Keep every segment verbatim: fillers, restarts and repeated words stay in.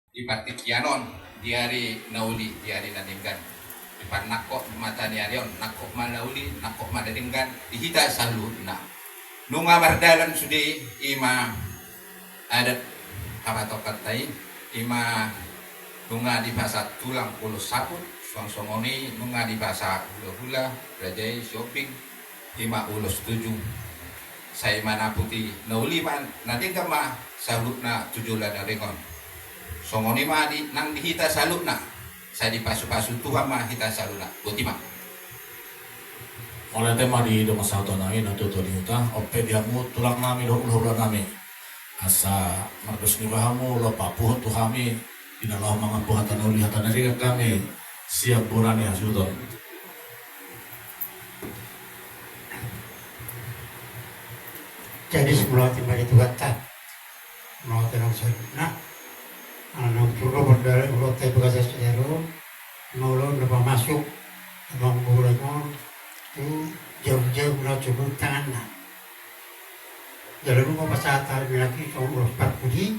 Di partingkian on, di ari na uli, di ari na denggan, diparnangkok mata ni ari on, nangkok ma na uli, nangkok ma na denggan di hita saluhutna. Nunga mardalan sude, i ma adat habatokanta i, i ma nunga dipasahat tulang ulos saput, suang songon i nunga dipasahat hulahula, raja i, si Ompung, i ma ulos tujung. Sai manaput i na uli ma, na denggan ma saluhutna tu joloan na denggan on. Songon i ma di, nang di hita saluhutna, sai dipasupasu Tuhan ma hita saluhutna. Boti ma. Mauliate ma di dongan sahuta nami, natuatua ni huta, on pe di hamu tulang nami dohot hulahula nami. Asa mardos ni roha hamu laho papuhot tu hami, di na laho mangampu hata na uli hata na denggan hami sian bona ni hasuhuton. Jadi, mauliate ma di Tuhanta. Mauliate nang saluhutna. Ala naung purba mardalan ulaonta i bagasan sadari on, molo na pamasuk amangboru on tu jabu-jabu na jumolo tanganna. Jala nunga pasahat hami nangkin songon ulos parpudi,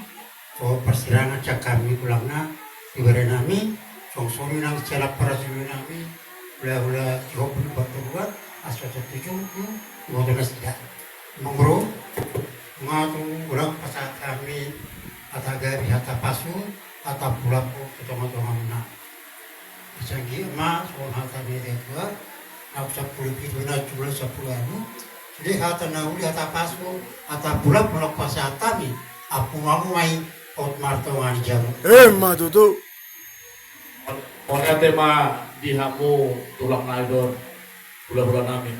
songon parsirangan sian hami tulangna, di bere nami, songon songon i nang sian parasirangan nami, hulahula si Ompung, Ompu Toruan, asa tutu tu iboto nasida. Amangboru, nunga tung godang pasahat hami hata gabe, hata pasu, hata pulangku tu tongatongamuna. Sanggi ma songon hata ni natuatua, na sampulu pitu na jumolo sampulu ualu, sude hata na uli, hata pasu, hata pulangku na pasahat hami, ampumu ma i, hot martonga ni jabu. Emma tutu. Mauliate ma di hamu tulang nami dohot hulahula nami.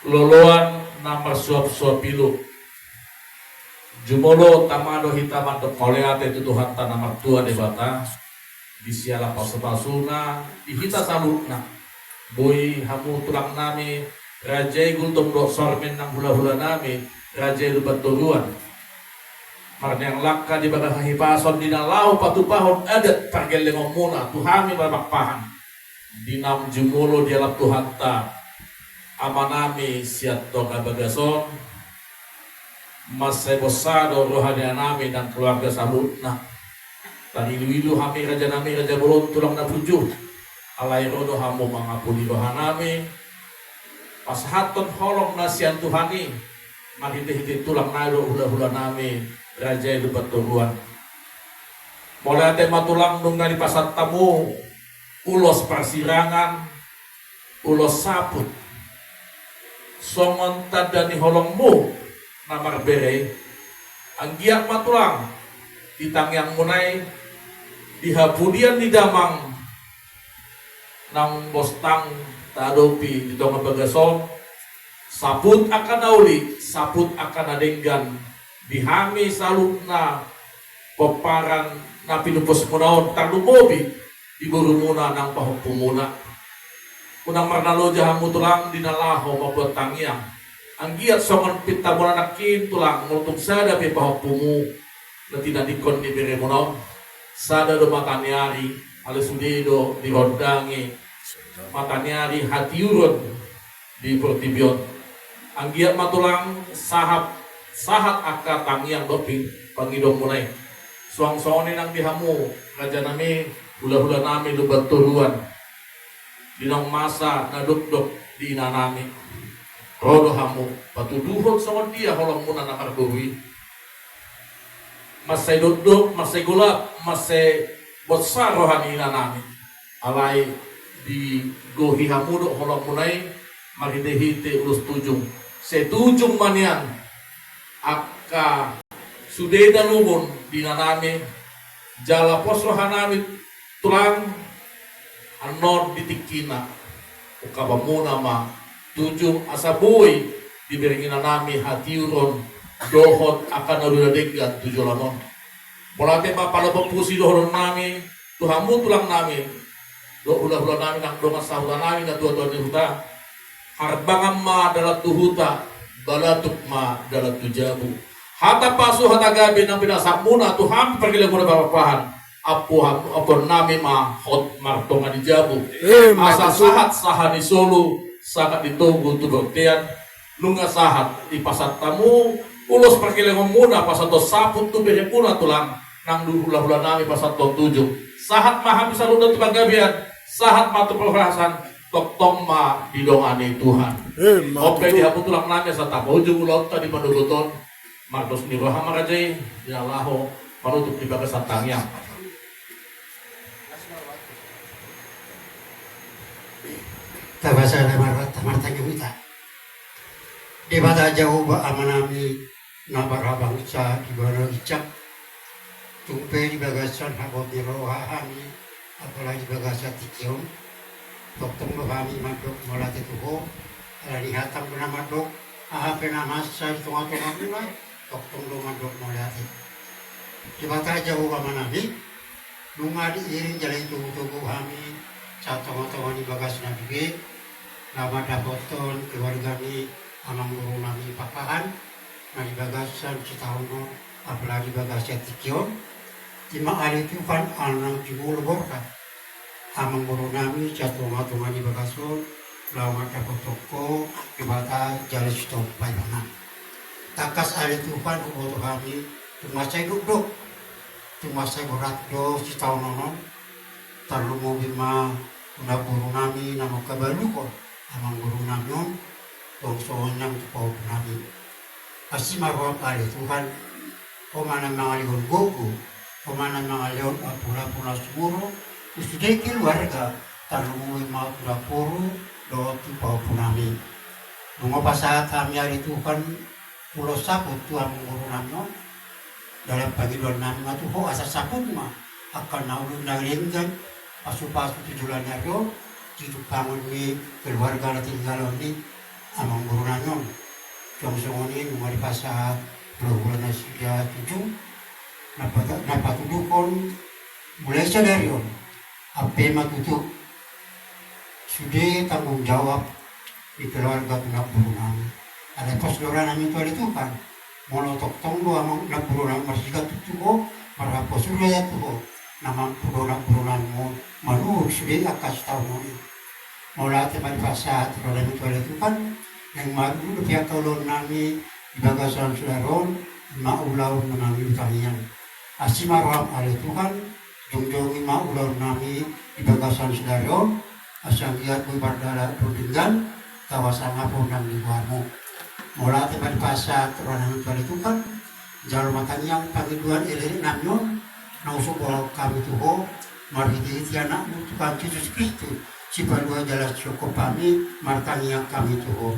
Loloan na marsuapsuap ilu. Jumolo tama do hita mandok mauliate tu Tuhanta na martua Debata, di siala pasupasuna di hita saluhutna. Boi hamu tulang nami, raja i Gultom dohot Sormen, nang hulahula nami, raja i Lumban Toruan, marneang langka di bagasan hahipason di na laho patupahon adat pargellengonmuna tu hami Parpangpahan. Di naung jumolo dialap Tuhanta ama nami sian tonga bagas on, mansai bossa do roha ni ina nami nang keluarga saluhutna. Tariluilu hami raja nami, raja bolon, tulang na burju. Alai ro do hamu mangapuli roha nami, pasahathon holong na sian Tuhan i marhitehite tulang nami dohot hulahula nami, raja i Lumban Toruan. Mauliate ma tulang, nunga dipasahat hamu ulos parsirangan, ulos saput songon tanda ni holongmu na marbere i. Anggiat ma tulang, di tangiangmuna i, di hapudian ni damang naung bostang taadopi di tonga bagas on, saput angka na uli, saput angka na denggan di hami saluhutna pomparan na pinupusmuna on, tarlumobi di borumuna nang pahompumuna. Unang marnaloja hamu tulang di na laho mambuat tangiang. Anggiat songon pintamuna nangkin tulang, molo tung sada pe pahompumu na tinadingkon ni beremuna on, sada do mata ni ari, alai sude do dirondangi mata ni ari hatiuron di portibi on. Anggiat ma tulang sahat, sahat angka tangiang dohot ping-, pangidoanmuna i. Suang songon i nang di hamu raja nami, hulahula nami Lumban Toruan. Di naung masa na dokdok di ina nami, ro do hamu patuduhon songon dia holongmuna na marboru i. Mansai dokdok, mansai golap, mansai bossa roha ni ina nami. Alai digohi hamu do holongmuna i marhitehite ulos tujung. Sai tujung ma nian angka sude na lungun di ina nami, jala pos roha nami tulang, annon di tingkina ungkaponmuna ma tujung asa boi dibereng ina nami hatiuron dohot angka na uli na denggan tu joloan on. Mauliate ma pala mampuji dohonon nami tu hamu tulang nami dohot hulahula nami nang dongan sahuta nami, natuatua ni huta. Harbangan ma dalan tu huta, balatuk ma dalan tu jabu. Hata pasu, hata gabe na pinasahatmuna tu hami pargellengonmuna Parpangpahan, ampu-, ampuon nami ma hot martonga ni jabu. Emma tutu. Asa sahat sahat ni solu, sahat ni togu tu bontean. Nunga sahat dipasahat hamu ulos pargellengonmuna, pasahathon saput tu beremuna tulang, Nang di hula-hula nami pasahathon tu ujung. Sahat ma hami saluhutna tu panggabean, sahat ma tu parhorasan, tongtong ma didongani Tuhan. Emma tutu. On pe di hamu tulang nami asa tapaujung ulaonta di pandopoton. Mardos ni roha ma raja i, di na laho manutup di bagasan tangiang. Tapasada marhata martangiang hita. Debata Jahowa Ama nami na marhabangsa di banua ginjang. Tung pe di bagasan habot ni roha hami, apalagi di bagasan tingki on, tongtong do hami mandok mauliate tu Ho, ala ni hataM do na mandok, aha pe na masa di tonga-tongamuna, tongtong do mandok mauliate. Debata Jahowa Ama nami, nunga diiring jala ditogu-togu hami sahat tonga-tonga ni bagas na denggan, laho mandapothon keluarga ni amangboru nami Pakpahan, na di bagasan sitaonon, apalagi bagasan tingki on. I ma ale Tuhan, ala naung jumolo borhat amangboru nami sahat tonga-tonga ni bagas on, laho mandapothon Ho, Debata, jala sitongpa ibana. Tangkas ale Tuhan, huboto hami, tung mansai dokdok, tung mansai borat do sitaonon on, tarlumobi ma tu namboru nami na mangkabaluhon amangboru nami on, tong songon i nang tu pahompu nami. Asi ma rohaM ale Tuhan, Ho ma na mangalehon gogo, Ho ma na mangalehon ampulapul na sumurung tu sude keluarga, tarlumobi ma tu namboru dohot tu pahompu nami. Nunga pasahat hami ale Tuhan, ulos saput tu amangboru nami on. Dalan pangidoan nami ma tu Ho asa saput ma angka na uli na denggan, pasu-pasu tu joloan ni ari on, di tumpangon ni keluarga na tininggalhon ni amangboru nami on. Songon i nunga dipasahat hula-hula nasida tu ujung, na pata-, na patuduhon mulai sadari on, ampe ma tutu sude tanggung jawab di keluarga tu namboru nami. Alai pos do roha nami tu ale Tuhan, molo tongtong do amang namboru nami marsigantung tu Ho, marhaposuhon tu Ho, na mampu do namboru nami on manuhuk sude angka sitaonon i. Mauliate ma dipasahat roha nami tu ale Tuhan, naeng marulu dope angka ulaon nami di bagasan sadari on, i ma ulaon na mangido tangiang. Asi ma rohaM ale Tuhan, jongjongi ma ulaon nami di bagasan sadari on, asa anggiat boi mardalan denggan, tau hasangapon nang di goarMu. Mauliate ma dipasahat roha nami tu ale Tuhan, jalo ma tangiang pangidoan elek-elek nami on, na husomba hami tu Ho, marhite-hite AnakMu Tuhan Jesus Kristus, Sipalua jala Sihongkop hami, martangiang hami tu Ho.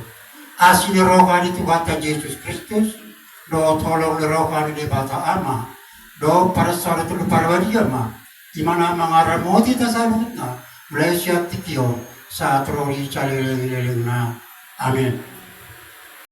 Asi ni roha ni Tuhanta Jesus Kristus, dohot holong ni roha ni Debata Ama, dohot parsaoran ni Tondi Parbadia ma, i ma na mangaramoti hita saluhutna, mulai sian tingki on, sahat ro di saleleng-lelengna. Amen.